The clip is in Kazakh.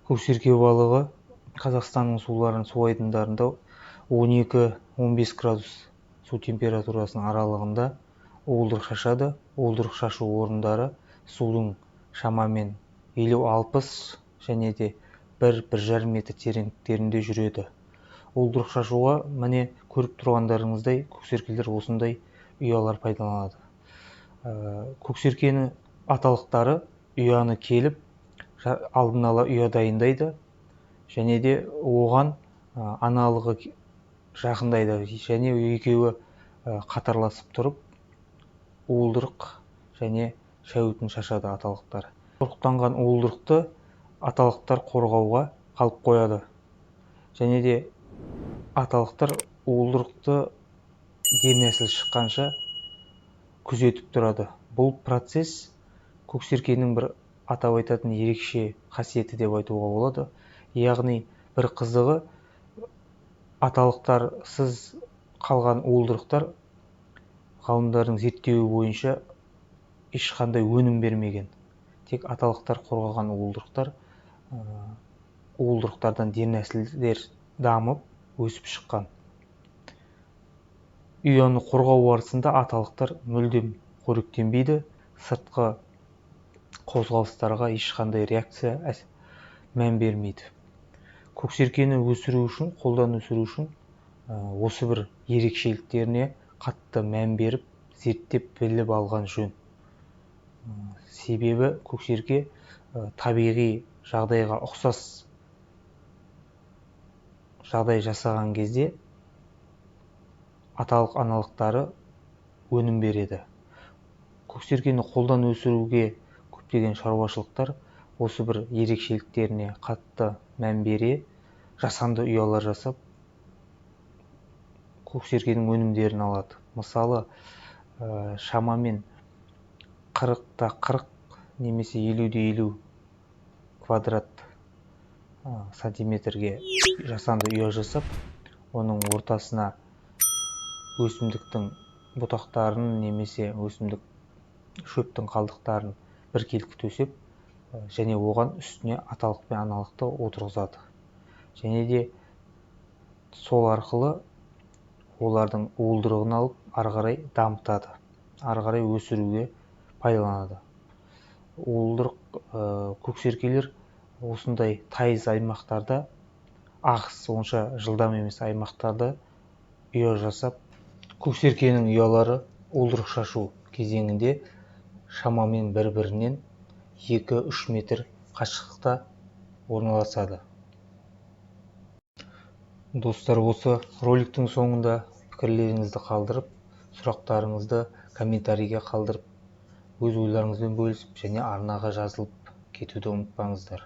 Көксерке балығы Қазақстанның суларын, су айдындарында 12-15 градус су температурасының аралығында уылдырық шашады. Уылдырық шашу орындары судың шамамен 50-60 және де 1-1,5 метр тереңдіктерінде жүреді. Уылдырық шашуға, міне, көріп тұрғандарыңыздай, көксеркелер осындай ұялар пайдаланады. Көксеркені аталықтары ұяны келіп, алдын ала ұя дайындайды және де оған аналығы жақындайды және екеуі қатарласып тұрып уылдырық және шәуетін шашады аталықтар. Ұрықтанған уылдырықты аталықтар қорғауға қалып қояды және де аталықтар уылдырықты дернәсіл шыққанша күзетіп тұрады. Бұл процесс көксеркенің бір атап айтатын ерекше қасиеті деп айтуға болады. Яғни бір қызығы, аталықтарсыз қалған уылдырықтар ғалымдардың зерттеуі бойынша ешқандай өнім бермеген. Тек аталықтар қорғаған уылдырықтар, уылдырықтардан дернәсілдер дамып, өсіп шыққан. Ұяны қорғау барысында аталықтар мүлдем қоректенбейді, сыртқы қозғалыстарға ешқандай реакция, мән бермейді. Көксеркені өсіру үшін, қолдан өсіру үшін осы бір ерекшеліктеріне қатты мән беріп, зерттеп, біліп алған жөн. Себебі көксерке табиғи жағдайға ұқсас жағдай жасаған кезде аталық аналықтары өнім береді. Көксеркені қолдан өсіруге көптеген шаруашылықтар осы бір ерекшеліктеріне қатты мән бере, жасанды ұялар жасап, көксеркенің өнімдерін алады. Мысалы, шамамен 40 та 40 немесе 50 де 50 квадрат сантиметрге жасанды ұя жасап, оның ортасына өсімдіктің бұтақтарын немесе өсімдік, шөптің қалдықтарын біркелкі төсеп және оған үстіне аталық пен аналықты отырғызады және де сол арқылы олардың уылдырығын алып, ары қарай дамытады, ары қарай өсіруге пайдаланады. Уылдырық, көксеркелер осындай тайыз аймақтарда, ағыс онша жылдам емес аймақтарда ұя жасап. Көксеркенің ұялары уылдырық шашу кезеңінде шамамен бір бірінен 2-3 метр қашықтықта орналасады. Достар, осы роликтің соңында пікірлеріңізді қалдырып, сұрақтарыңызды комментарийге қалдырып, өз ойларыңызбен бөлісіп және арнаға жазылып кетуді ұмытпаңыздар.